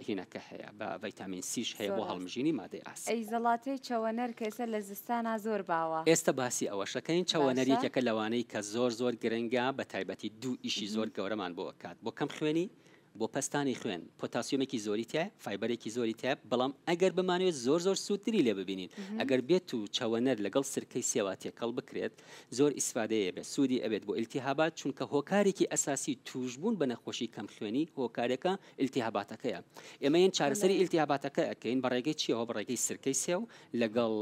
هینەکە هەیە بە ڤیتامین سیش هەیە زۆر بۆ ڕاستە. هەڵمژینی مادەی ئاسن. ئەی زەڵاتەی چەوەنەر کە ئێستا لە زستانا زۆر باوە. ئێستە باسی ئەوەشەکەین چەوەنەر باشە. یەکێکە لەوانەی کە زۆر زۆر گرنگە بە تایبەتی دوو ئیشی زۆر گەورەمان بۆ ئەکات بۆ کەم خوێنی بۆ پەستانی خوێن پۆتاسیۆمێکی زۆری تیایە، فایبەرێکی زۆری تیایە، بەڵام ئەگەر بمانەوێت زۆر زۆر سوودتری لێ ببینین ئەگەر بێت و چەوەنەر لەگەڵ سرکەی سێوا تێکەڵ بکرێت زۆر ئیسفادەی ئەبێت سوودی ئەبێت بۆ ئیلتیهابات چونکە هۆکارێکی ئەساسی تووشبوون بە نەخۆشی کەمخوێنی هۆکارێکە ئیلتیهاباتەکەیە ئێمە یەن چارەسەری ئیلتیهاباتەکە ئەکەین بە ڕێگەی چیەوە بە ڕێگەی سرکەی سێو لەگەڵ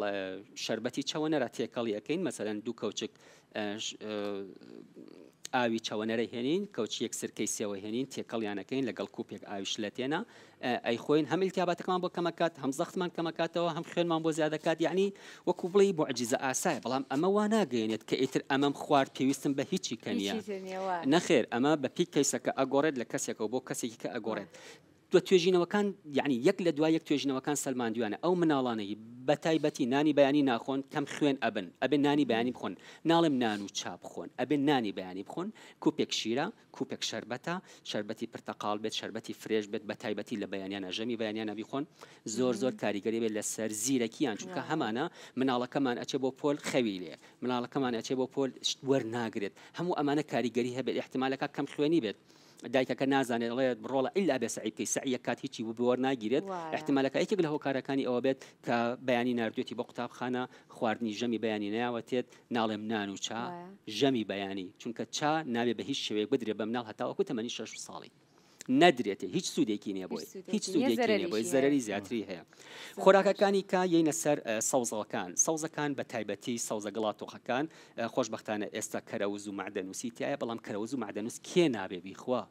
شەربەتی چەوەنەرە تێکەڵی ئەکەین مەسەلەن دوو کەوچک ئاوی چەوەنەرە هێنین کەوچیەک سرکەی سێوە هێنین تێکەڵیانەکەین لەگەڵ کوپێک ئاوی شلەتێنە ئەیخۆین هەم ئیلتیاباتەکەمان بۆ کەمەکات هەم زەختمان کەمەکاتەوە هەم خوێنمان بۆ زیادەکات یعنی وەکو بڵێی موعجیزە ئاسایە بەڵام ئەمە وا ناگەیەنێت کە ئیتر ئەمەم خوارد پێویستم بە هیچی کە نییە نەخێر ئەمە بە پێی کەیسەکە ئەگۆڕێت لە کەسێکەوە بۆ کەسێکی کە ئەگۆڕێت دوە توێژینەوەکان یعنی یەک لە دوای یەک توێژینەوەکان سەلماندویانە ئەو مناڵانەی بە تایبەتی نانی بەیانی ناخۆن کەم خوێن ئەبن ئەبێ نانی بەیانی بخۆن ناڵێم نان و چا بخۆن ئەبێ نانی بەیانی بخۆن کوپێک شیرە کوپێک شەربەتە، شەربەتی پرتەقاڵ بێت، شەربەتی fresh بێت، بە تایبەتی لە بەیانیانە ژەمی بەیانیانە بیخۆن زۆر زۆر کاریگەری بێت لەسەر زیرەکیان چونکە هەمانە مناڵەکەمان ئەچێ بۆ پۆل خەوی لێ مناڵەکەمان ئەچێ بۆ پۆل شت وەرناگرێت هەموو ئەمانە کاریگەری هەبێت ئیحتیمالەکە کەم خوێنی بێت دایکەکە نازانێت ئەڵێت ڕۆڵە ئیلا بێ سەعی بکەی سەعیە کات هیچی وەرناگیرێت ئیحتیمالەکە یەکێک لە هۆکارەکانی ئەوە بێت کە بەیانی ناردوێتی بۆ قوتابخانە خواردنی ژەمی بەیانی نەیاوەتێت ناڵێم نان و چا، ژەمی بەیانی، چونکە چا نابێ بە هیچ شێوەیەک بدرێ بە مناڵ هەتاوەکو تەمەنی شەش ساڵی نەدرێتێ هیچ سوودێکی نییە بۆی هیچ سوودێکی نییە بۆی زەرەری زیاتری هەیە خۆراکەکانی کە یینە سەر سەوزەکان سەوزەکان بە تایبەتی سەوزە گڵاتۆخەکان خۆشببختانە ئێستا کەرەوز و مەعدەنووسی تایە بەڵام کەرەوز و مەعدەنووس کێ نابێ بیخوا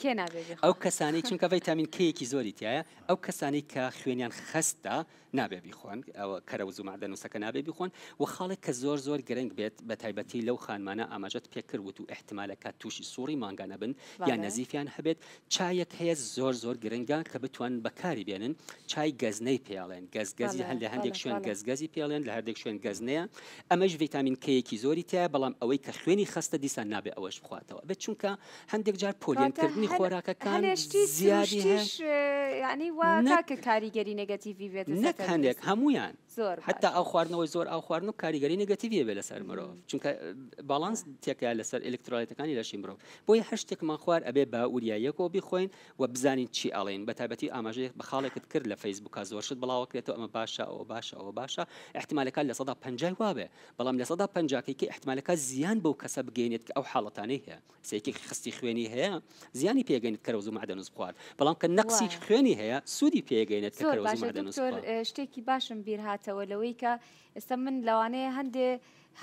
کێ نابێ بیخوا؟ ئەو کەسانەی چونکە ڤیتامین کەیەکی زۆری تایە ئەو کەسانەی کە خوێنیان خەستە نابێ بیخۆن ئەوە کەرەوز و مەعدەنووسەکە نابێ بیخۆن و خاڵێک کە زۆر زۆر گرنگ بێت بە تایبەتی لەو خانمانە ئاماژەت پێکرد وت و ئیحتیمالەکە تووشی سوڕی مانگانە بن یان نەزیفیان هەبێت چایەک هەیە زۆر زۆر گرنگە کە بتوان بەکاری بێنن چای گەزنەی پێڵێن گەزگەزی هەن لە هەندێک شوێن گەزگەزی پێڵێن لە هەندێک شوێن گەزنەیە ئەمەش ڤیتامین کەیەکی زۆری تایە بەڵام ئەوەی کە خوێنی خەستە دیسان نابێ ئەوەش بخواتەوە بێت چونکە هەندێک جار پۆلێن کردنی خۆراکەکان زیادی هەیە وا کاکە کاریگەری negative ی بێت نەک هەندێک هەمویان زۆر حتا ئەو خواردنەوەی زۆر ئاو خواردن و کاریگەری negative ی بێ لەسەر مرۆڤ چونکە باڵانس تێکیا لەسەر ئەلکترۆلایتەکانی لەشی مرۆڤ بۆیە هەر شتێکمان خوارد ئەبێ بە وریاییەکەوە بیخۆین و بزانین چی ئەڵێن بە تایبەتی ئاماژەیەک بە خاڵێکت کرد لە فەیسبووکە زۆر شت بڵاوەکرێتەوە ئەمە باشە ئەوە باشە ئەوە باشە ئیحتیمالەکان 50% وابێ بەڵام 50%ەکەی کە ئیحتیمالەکە زیان بەو کەسە بگەینێت کە ئەو حاڵەتانەی هەیە سێکی خستی خوێنی هەیە زیانی پێگەینێت کەرەوز و مەعدەنووس بخوات بەڵام کە نەقسی خوێنی هەیە سوودی پێگەینێت کە کەرەوز و مەعدەنووس بخوات. شتێکی باشم بیر هاتەوە لەوەی کە ئێستا من لەوانەیە هەندێ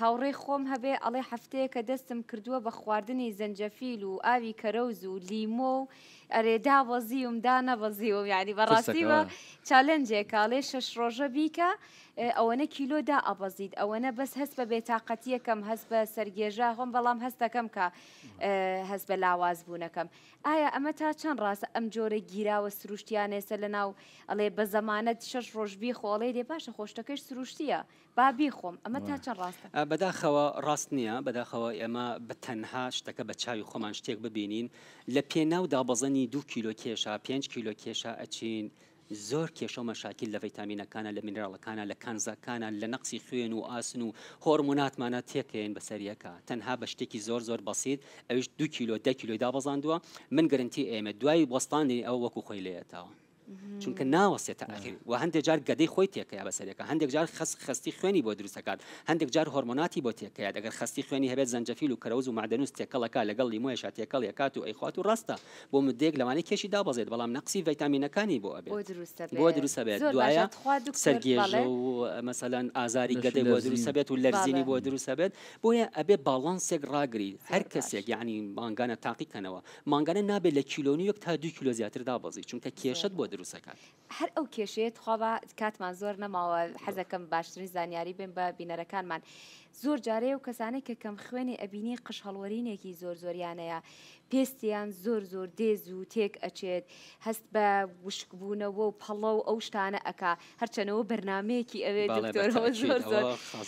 هاوڕێی خۆم هەبێ ئەڵێ هەفتەیەکە دەستم کردووە بە خواردنی زەنجەفیل و ئاوی کەرەوز و لیمۆ و ئەرێ دابەزیوم دانەبەزیوم یعنی بەڕاستی بە challenge ێکە ئەڵێ شەش ڕۆژە بیکە ئەوەنە کیلۆ دائەبەزیت ئەوەنە بەس هەست بە بێتاقەتیەکەم هەست بە سەرگێژە خۆم بەڵام هەستەکەم کە هەست بە لاواز بوونەکەم ئایا ئەمە تا چەند ڕاستە ئەم جۆرە گیراوە سروشتیانە ئێستا لە ناو ئەڵێ بە زەمانەت شەش ڕۆژ بیخۆ ئەڵێ دێ باشە خۆ شتەکەش سروشتیە با بیخۆم ئەمە تا چەند ڕاستە؟ بەداخەوە ڕاست نییە بەداخەوە ئێمە بە تەنها شتەکە بە چاوی خۆمان شتێک ببینین لە پێناو دابەزینی دوو کیلۆ کێشا پێنج کیلۆ کێشا ئەچین زۆر کێشە و مەشاکیل لە ڤیتامینەکانە لە مینراڵەکانە لە کانزاکانە لە نەقسی خوێن و ئاسن و هۆرمۆناتمانە تێکەین بەسەر یەکا تەنها بە شتێکی زۆر زۆر بەسیت ئەویش دوو کیلۆ دە کیلۆی دابەزاندووە من گرنتی ئێمە دوای وەستاندنی ئەوە وەکو خۆی لێیەتەوە چونکە ناوەستێتە ئەخیر و هەندێک جار گەدەی خۆی تێکەیە بەسەرێکە هەندێک جار خەس خەستی خوێنی بۆ دروستەکات هەندێک جار هۆرمۆناتی بۆ تێکەیات ئەگەر خەستی خوێنی هەبێت زەنجەفیل و کەرەوز و مەعدەنوس تێکەڵەکە لەگەڵ لیمۆیشا تێکەڵ یەکات و ئەیخوات و ڕاستە بۆ مدەیەک لەوانەیە کێشی دابەزێت بەڵام نەقسی ڤیتامینەکانی بۆ ئەبێت بۆ دروست ئەبێت دوایە سەرگێژە و مەسەلەن ئازاری گەدەی بۆ دروست ئەبێت و لەرزینی بۆ دروست ئەبێت بۆیە ئەبێ باڵانسێک ڕاگری هەر کەسێک یعنی مانگانە تاقیکەنەوە مانگانە نابێت لە کیلۆ نیوێک تا دوو کیلۆ زیاتر دابەزی چونکە کێشەت بۆ دروست ئەکات. هەر ئەو کێشەیە تخوا با کاتمان زۆر نەماوە حەزەکەم باشترین زانیاری بێن بە بینەرەکانمان زۆر جارەیە و کەسانێک کە کەم خوێنی ئەبینی قژ هەڵوەرینێکی زۆر زۆریانەیە پێستیان زۆر زۆر دێز و تێک ئەچێت هەست بە وشکبوونەوە و پەڵە و ئەو شتانە ئەکا هەرچەنەوە بەرنمەیەکی ئەوێ دکتۆرەوە زۆر زۆر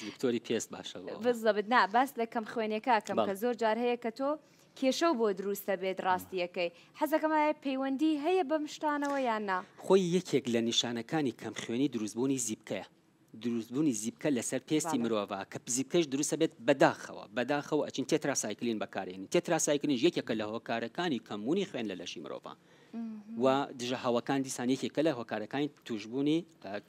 دکتۆری پێست باشە بزەبت نا باس لە کەم خوێنەکە کەم کە زۆر جار هەیە کە تۆ کێشەو بۆ دروستە بێت ڕاستیەکەی حەزەکەم ئایا پەیوەندی هەیە بەم شتانەوە یان نا؟ خۆی یەکێک لە نیشانەکانی کەمخوێنی دروستبوونی زیپکەیە. دروستبوونی زیپکە لەسەر پێستی مرۆڤە کە زیپکەش دروستە بێت بەداخەوە بەداخەوە ئەچین تێتراسایکلین بەکارێنین تێتراسایکلینش یەکێکە لە هۆکارەکانی کەمبوونی خوێن لە لەشی مرۆڤە و دژە هەوەکان دیسان یەکێکە لە هۆکارەکانی توشببوونی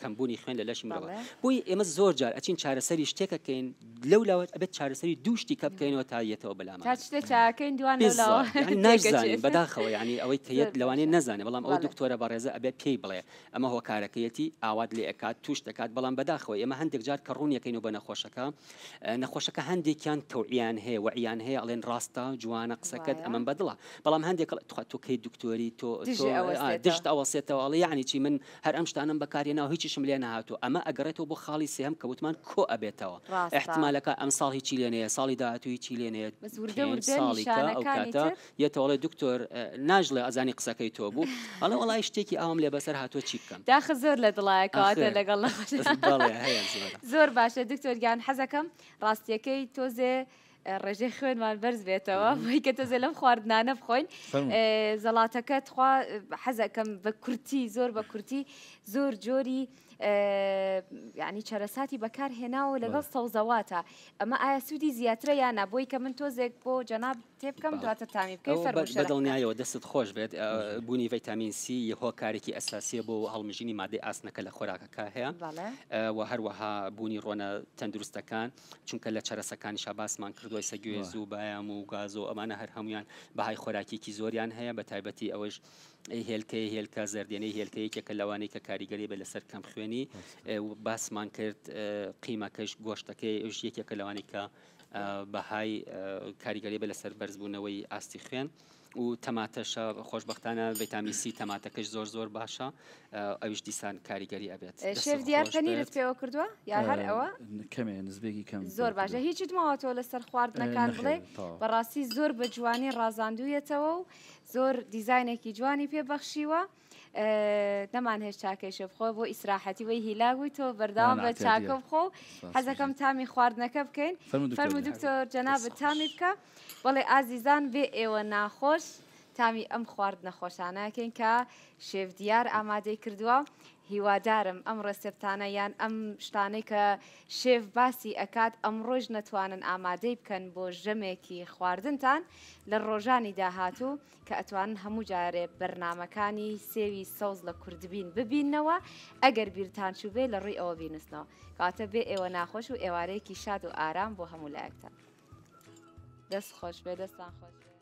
کەمبوونی خوێن لە لەشی مرۆڤ بۆی ئێمە زۆر جار ئەچین چارەسەری شتێکەکەین لەو لاوە ئەبێت چارەسەری دوو شتی کە بکەینەوە تا یەتەوە بەلامان تا شتێ چاکەین دوان لەو لاوە نازانین بەداخەوە یعنی ئەوەی کە یەت لەوانەیە نەزانێ بەڵام ئەو دکتۆرە بەڕێزە ئەبێت پێی بڵێ ئەمە هۆکارەکەیەتی ئاوات لێ ئەکات توش دەکات بەڵام بەداخەوە ئێمە هەندێک جار کە ڕوونیەکەینەوە بە نەخۆشەکە نەخۆشەکە هەندێکیان تەوعیان هەیە وەعیان هەیە ئەڵێن ڕاستە جوانە قسەکەت ئەمەم بەدڵە بەڵام هەندێک تخوا تۆ کەی دکتۆری تۆ دژت ئەوەسێتەوە ئەڵێ یعنی چی من هەر ئەم شتانەم بەکارهێناوە هیچیشم لێ نەهاتوو ئەمە ئەگەڕێتەوە بۆ خاڵی سێهەم کە وتمان کۆ ئەبێتەوە ئیحتمالەکە ئەمساڵ هیچی لێ نەیە ساڵی داهاتوو هیچی لێ نەیە ساڵی کە ئەو کاتە یەتەوە ئەڵێ دکتۆر ناژڵێ ئەزانی قسەکەی تۆ بوو ئەڵێ وەڵای شتێکی ئاوام لێ بەسەر هاتووە چی بکەم داخە زۆر لە دڵایە کەواتە لەگەڵ نەخۆش زۆر باشە دکتۆر گیان حەزەکەم ڕاستیەکەی تۆزێ ڕێژەی خوێنمان بەرز بێتەوە بۆی کە تۆزێ لەم خواردنانە بخۆین زەڵاتەکە تخوا حەزەکەم بە کورتی زۆر بە کورتی زۆر جۆری یعنی چەرەساتی بەکار هێناوە لەگەڵ سەوزەواتە ئەمە ئایا سوودی زیاترە یان نا بۆی کە من تۆزێک بۆ جەناب تێبکەم دواتر تامی بکەی فەرموو شەرح بە دڵنیایەوە دەستت خۆش بێت بوونی ڤیتامین سی هۆکارێکی ئەساسیە بۆ هەڵمژینی مادەی ئاسنەکە لە خۆراکەکە هەیە و هەروەها بوونی ڕۆنە تەندروستەکان چونکە لە چەرەسەکانیشا باسمان کردووە ئێستا گوێز و بایام و گازۆ ئەمانە هەر هەمویان بەهای خۆراکیکی زۆریان هەیە بە تایبەتی ئەوەش هێلکەی هێلکە زەردێنەی هێلکە یەکێکە لەوانەی کە کاریگەری بێت لەسەر کەم خوێنی باسمان کرد قیمەکەش گۆشتەکەی ئەوش یەکێکە لەوانەی کە بەهای کاریگەری بێت لەسەر بەرزبوونەوەی ئاستی خوێن و تەماتەشە خۆشببختانە ڤیتامین سی تەماتەکەش زۆر زۆر باشە ئەویش دیسان کاریگەری ئەبێت. شێف دیار پەنیرت پێوە کردووە یا هەر ئەوە؟ کەمێ نزبێکی کەم. زۆر باشە هیچت ماوەتەوە لەسەر خواردنەکان بڵێ؟ بەڕاستی زۆر بە جوانی ڕازاندوویەتەوە و زۆر دیزاینێکی جوانی پێ بەخشیوە نەمانهێشت چاکەیشە بخۆ بۆ ئیسراحەتی وەی هیلاک بووی تۆ بەردەوام بە چاکە بخۆ حەزەکەم تامی خواردنەکە بکەین فەرموو دکتۆر جەنابت تامی بکە بەڵێ ئازیزان بێ ئێوە ناخۆش تامی ئەم خواردنە خۆشانەکەین کە شێف دیار ئامادەی کردووە هیوادارم ئەم ڕێسێپتانە یان ئەم شتانەی کە شێف باسی ئەکات ئەمڕۆیش نەتوانن ئامادەی بکەن بۆ ژەمێکی خواردنتان لە ڕۆژانی داهاتوو کە ئەتوانن هەموو جارێ بەرنامەکانی سێوی سەوز لە کوردبین ببیننەوە ئەگەر بیرتان چووبێ لە ڕووی ئەوە بینوسنەوە کەواتە بێ ئێوە ناخۆش و ئێوارەیەکی شاد و ئارام بۆ هەموو لایەکتان. دەست خۆش بێ دەستان خۆش بێ.